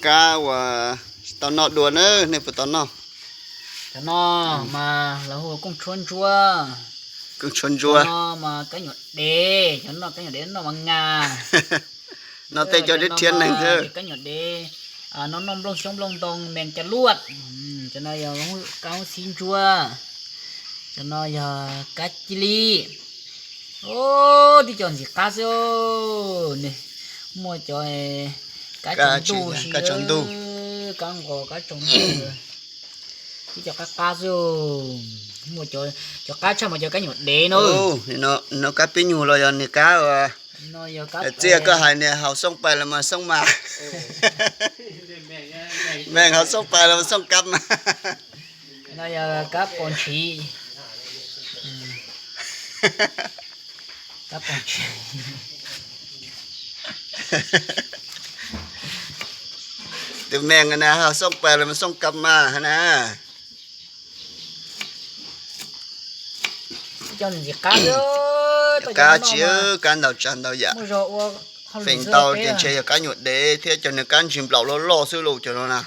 Kab uas tsis tau noj dua na, nej puas tau noj? Cov no mas lawv hu kooj tshuab ntsuab. Kooj tshuab ntsuab. Cov no mas kab nyuam dev, cov no kab nyuam dev noj mas nga. No tej cov rhiab rhiab neeg xwb. Kab nyuam dev, no noj nplooj xyoob nplooj ntoo mees cov luaj. Cov no yog kab hub xib ntsuab. Cov no yog kab cia li. Tib co ntxim qab xwb. Muaj cov kab tsaus ntuj, kab tsaus ntuj, kab nqos kab tsaus ntuj. Tib co qab qab xwb. Muaj cov qab tshaj mas cov kab nyuam dev no. No kab pib nyug los yog niag kab txiaj koj hais niag haus xoob pais los mas xoob mas. Mees haus xoob pais los mas xoob kab mas. No yog kab pos ntshiv. Kab pos ntshiv. Tus mees na haus xoob pais los mas xoob kab mas na. Cov kab tsis, kab ntau tsav ntau yam. Feem ntau ces ntshe yog kab nyuam dev thiab cov niag kab ntsis nplaum loj loj xwb lauj cov no na.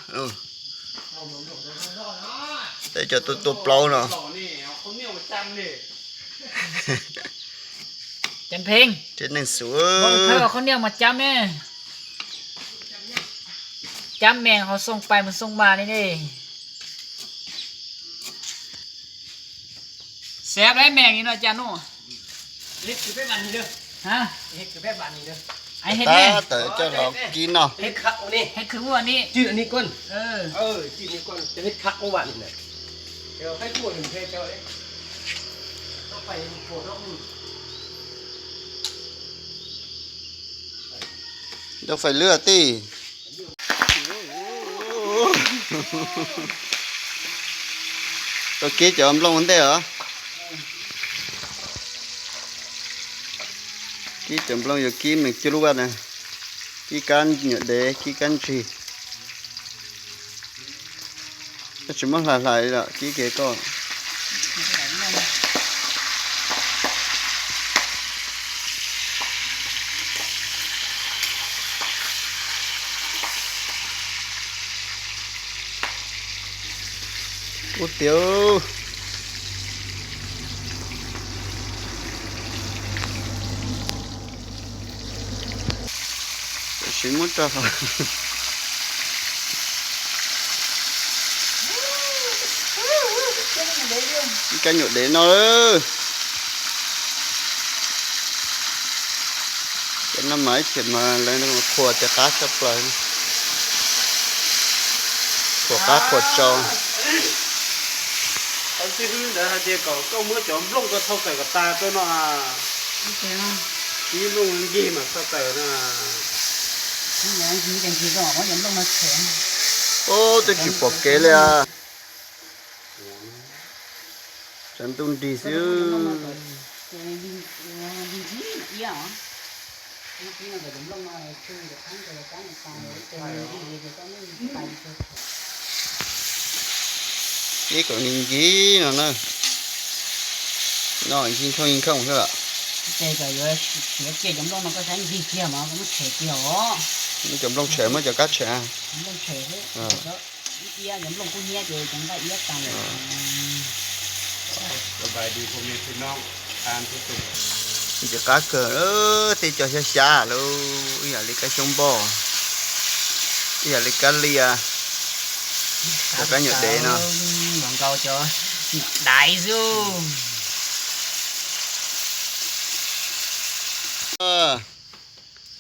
Tej cov tuaj tua plaub no. Rhiab neeg xwb. Cab mees ho xoo pais mus xoo mas li ne. Xav lawv mees li no cas no. Tab tawm coj los kib no. Ntau fais lwj tij. Tau kib cov nplooj ua ntej os. Kib cov nplooj yuav kib mees cuj lub vaj na. Kib kab nyuam dev, kib kab ntsig. Koj tsis muab hlais hlais li lawm, kib kev koj. Ub tiag. Tam sim muab rau hauv. Kab nyuam dev no. Cov no mas ib chim mas lawv qhuas tias qab tshaj plaws. Qhuas qab qhuas tsau. Tau tij hwb ntawd hais tias kom koj muab cov nplooj ko thau tawm kom tas rau no. Kib nplooj nkig mas thau tawm na. Ub, twb tsis pom kev li. Tsav ntuj nrig xwb. Ib kom nkig no na. No nkig nkhooj nkig nkhooj xwb lawm. Muab cov nplooj tshem, muab cov kab tshem. Ntxim qab kawg, tej co xyab xyab lauj, ib yam li kab xyoob npoj, ib yam li kab lias, cov kab nyuam dev no. Nkaus cov nyuam daiv xwb.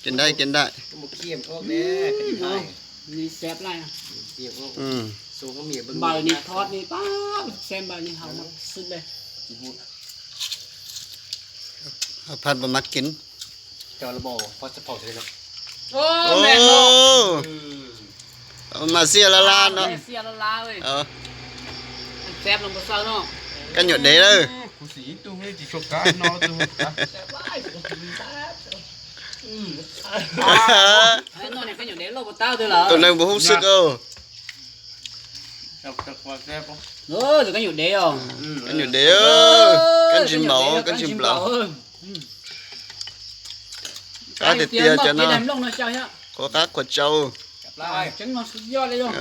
Ces ntaim, ces ntaim. Phan pa mab kis. Mas xiaj laj laj no. Kab nyuam dev lawm. Tus neeg puas hub xwb. Kab nyuam dev, kab ntsis nplaum, kab ntsis nplaum. Qab tiag tiag cov no. Qhuas qab qhuas tsau. Tseeb no suv yoj li yog.